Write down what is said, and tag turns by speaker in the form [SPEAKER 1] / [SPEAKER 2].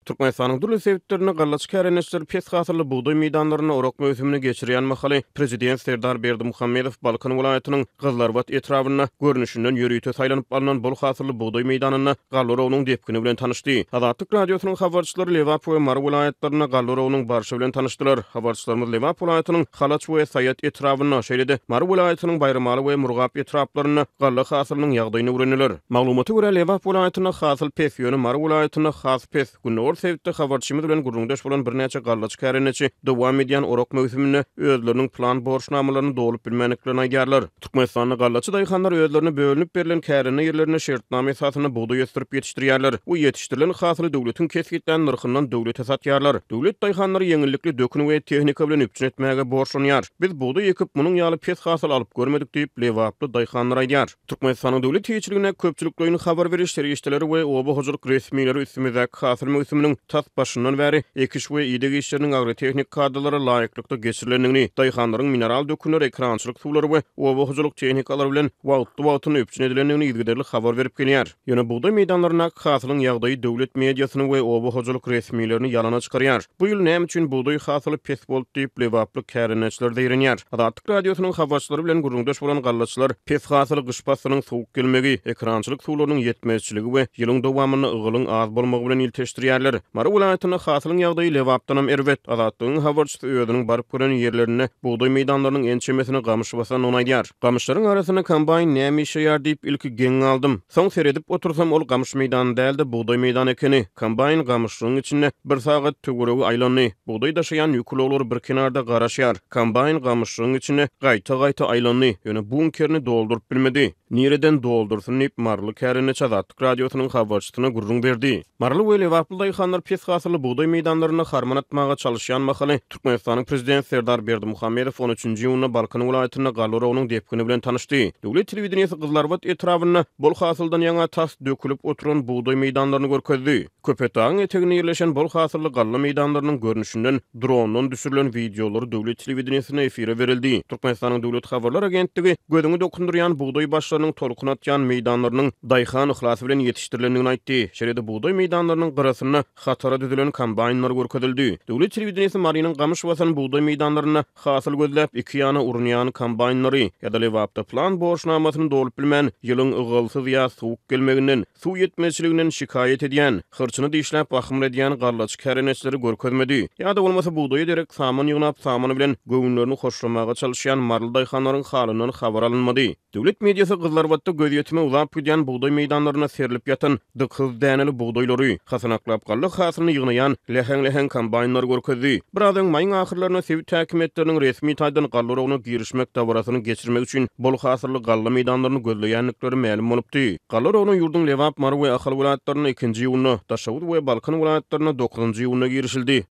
[SPEAKER 1] Türkmenistanyň dürli sebitlerinde gallaçy kärendeçiler pes hasylly bugdaý meýdanlarynda orak möwsümini geçirýän mahaly, prezident Serdar Berdimuhamedow Balkan welaýatynyň Gyzlarbat etrabynda görnüşinden ýörite saýlanyp alnan bol hasylly bugdaý meýdanynda galla oragynyň depgini bilen tanyşdy. Azatlyk Radiosynyň habarçylary Lebap we Mary welaýatlarynda galla oragynyň barşy bilen tanyşdylar. Habarçylarymyz Lebap welaýatynyň Halaç we Saýat etrabynda, şeýle-de Mary welaýatynyň Baýramaly we Murgap etraplarynda galla hasylynyň ýagdaýyny öwrendiler. Maglumata görä, Lebap welaýatynda hasyl pes, ýöne Mary welaýatynda has pes. Gündogar sebitde habarçymyz bilen gürrüňdeş bolan birnäçe gallaçy kärendeçi dowam edýän orak möwsüminde özleriniň plan borçnamalaryny dolup bilmändiklerini aýdýarlar. Türkmenistanda gallaçy daýhanlar özlerine bölünip berlen kärende ýerlerinde şertnama esasynda bugdaý ösdürip ýetişdirýärler we ýetişdirilen hasyly döwletiň kesgitlän nyrhyndan döwlete satýarlar. Döwlet daýhanlary ýeňillikli dökün we tehnika bilen üpjün etmäge borçlanýar. Biz bugdaý ekip, munuň ýaly pes hasyl alyp görmedik diýip, lebaply daýhanlar aýdýar. Türkmenistanyň döwlet eýeçiligindäki köpçülikleýin habar beriş serişdeleri we oba hojalyk resmileri üstümizdäki hasyl möwsüminiň tas başyndan bäri ekiş we ideg işleriniň agrotehnik kadalara laýyklykda geçirilendigini, daýhanlaryň mineral dökünler, ekerançylyk suwlary we oba hojalyk tehnikalary bilen wagtly-wagtynda üpjün edilendigini yzygiderli habar berip gelýär. Ýöne bugdaý meýdanlaryndaky hasylyň ýagdaýy döwlet mediasyny we oba hojalyk resmilerini ýalana çykarýar. Bu ýyl näme üçin bugdaý hasyly pes boldy diýip, lebaply kärendeçiler zeýrenýär. Azatlyk Radiosynyň habarçylary bilen gürrüňdeş bolan gallaçylar pes hasyly gyş paslynyň sowuk gelmegi, ekerançylyk suwlarynyň ýetmezçiligi we ýylyň dowamynda ygalyň az bolmagy bilen ilteşdirýärler. Mary welaýatynda hasylyň ýagdaýy Lebapdanam erbet. Azatlygyň habarçysy özüniň baryp gören ýerlerinde bugdaý meýdanlarynyň ençemesini gamyş basandygyny aýdýar. Gamyşlaryň arasynda kombaýn näme işleýär diýip, ilki geň galdym. Soň seredip otursam, ol gamyş meýdany däl-de, bugdaý meýdany ekeni. Kombaýn gamyşlygyň içinde bir sagat töweregi aýlandy. Bugdaý daşaýan ýük ulaglary bir kenarda garaşýar. Kombaýn gamyşlygyň içinde gaýta-gaýta aýlandy, ýöne bunkerini dolduryp bilmedi. Nireden doldursyn diýip, maryly kärendeçi Azatlyk Radiosynyň habarçysyna gürrüň berdi. Maryly we lebaply daýhanlar pes hasylly bugdaý meýdanlarynda harman atmaga çalyşýan mahaly, Türkmenistanyň Prezidenti Serdar Berdimuhamedow on üçünji iýunda Balkan welaýatynda galla oragynyň depgini bilen tanyşdy. Döwlet telewideniýesi Gyzylarbat etrabynda bol hasyldan ýaňa tas dökülip oturan bugdaý meýdanlaryny görkezdi. Köpetdagyň eteginde ýerleşen bol hasylly galla meýdanlarynyň görnüşinden drondan düşürilen wideolar döwlet telewideniýesinde efire berildi. Türkmenistanyň Döwlet habarlar agentligi gözüňi dokundyrýan bugdaý başlarynyň tolkun atýan meýdanlarynyň daýhan yhlasy bilen ýetişdirilendigini aýtdy. Şeýle-de bugdaý meýdanlarynyň gyrasynda hatara düzülen kombaýnlar görkezildi. Döwlet telewideniýesi Marynyň gamyş basan bugdaý meýdanlarynda hasyl gözläp iki ýana urunýan kombaýnlary ýa-da Lebapda plan borçnamasyny dolup bilmän, ýylyň ygalsyz ýa sowuk gelmeginden, suw ýetmezçiliginden şikaýat edýän, hyrçyny dişläp ahmyr edýän gallaçy kärendeçileri görkezmedi. Ýa-da bolmasa bugdaýa derek saman ýygnap, saman bilen göwünlerini hoşlamaga çalyşýan maryly daýhanlaryň halyndan habar alynmady. Döwlet mediasy Gyzlarbatda gözýetime uzap gidýän bugdaý meýdanlarynda serlip ýatan dykyz däneli bugdaýlary, hasanaklap galla hasylyny ýygnaýan läheň-läheň kombaýnlary görkezdi. Biraz öň maýyň ahyrlarynda sebit häkimiýetleriniň resmi taýdan galla oragyna girişmek dabarasyny geçirmek üçin bol hasylly galla meýdanlaryny gözleýändikleri mälim bolupdy. Galla oragyna ýurduň Lebap, Mary we Ahal welaýatlarynda ikinji iýunda, Daşoguz we Balkan welaýatlarynda dokuzynjy iýunda girişildi.